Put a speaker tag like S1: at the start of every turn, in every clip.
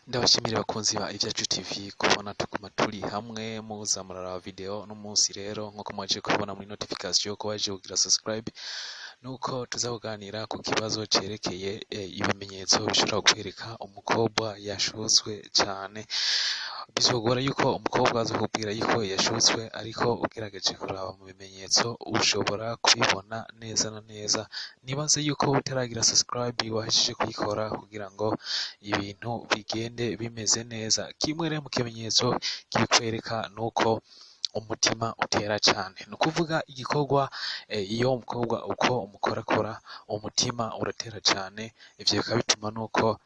S1: Ndabashimira abakunzi ba Ivyacu TV kubona tuguma turi hamwe muza muraraba video. N'umunsi rero, nkuko mwaje kubibona muri notification ko waje kugira subscribe, nuko tuza kuganira ku kibazo cerekeye ibimenyetso bishobora kwereka umukobwa yashutswe cane. Bizogora yuko umukobwa aza kukubwira yuko yashutswe, ariko ugerageje kuraba mu bimenyetso ushobora kubibona neza na neza. Nibaze yuko utaragira subscribe wahejeje kuyikora kugira ngo ibintu bigende bimeze neza. Kimwe rero mu kimenyetso kibikwereka nuko umutima utera cane, ni ukuvuga igikorwa iyo umukobwa uko umukorakora umutima uratera cane. Ivyo bikaba bituma nuko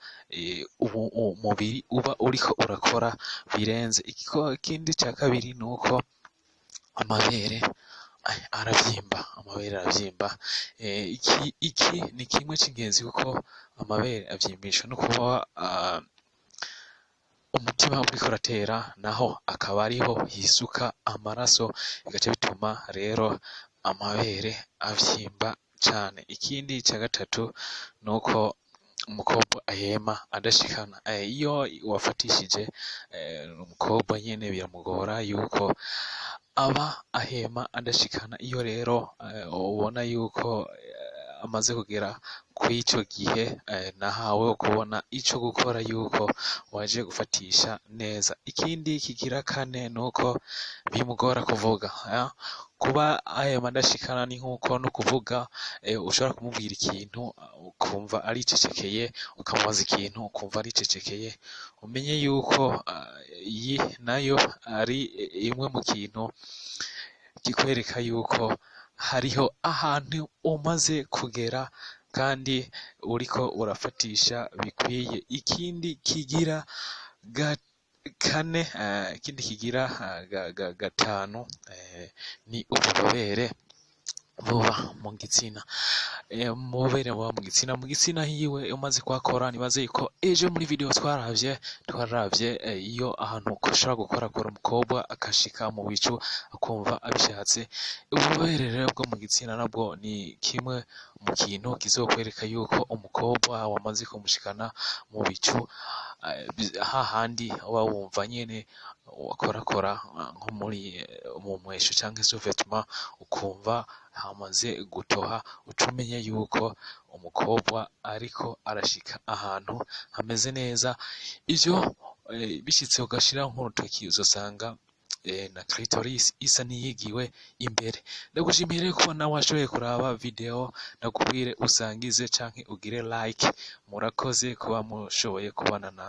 S1: umubiri uba uriko urakora birenze. Ikindi ca kabiri nuko amabere aravyimba, amabere aravyimba. Iki ni kimwe c'ingenzi kuko amabere avyimbishwa no kuba umutima uriko uratera, naho akaba ariho hisuka amaraso, bigaca bituma rero amabere avyimba cane. Ikindi ca gatatu nuko umukobwa ahema adashikana. Iyo wafatishije umukobwa nyene biramugora yuko aba ahema adashikana. Iyo rero ubona yuko amaze kugera kw'ico gihe, nahawe kubona ico gukora yuko waje gufatisha neza. Ikindi kigira kane nuko bimugora kuvuga. Kuba ahema adashikana ni nkuko no kuvuga ushobora kumubwira ikintu ukumva aricecekeye, ukamubaza ikintu ukumva aricecekeye. Umenye yuko iyi nayo ari imwe mu kintu kikwereka yuko hariho ahantu umaze kugera kandi uriko urafatisha bikwiye. Ikindi kigira kane, ikindi kigira gatanu ni ububobere buba mu gitsina. Mubere buba mu gitsina, mu gitsina hiwe umaze kuhakora. Nibaze yuko ejo muri video twaravye iyo ahantu ushobora gukorakora umukobwa akashika mu bicu akumva abishatse. Ububobere rero bwo mu gitsina nabwo ni kimwe mu kintu kizokwereka yuko umukobwa wamaze kumushikana mu bicu, hahandi uba wumva nyene wakorakora nko muri mu mwesho canke sous-vêtement ukumva hamaze gutoha, uca umenya yuko umukobwa ariko arashika ahantu hameze neza. Ivyo bishitse ugashira nk'urutoki, uzosanga na clitoris isa niyigiwe imbere. Ndagushimiye rero kubona washoboye kuraba video, ndakubwire usangize canke ugire like. Murakoze kuba mushoboye kubana na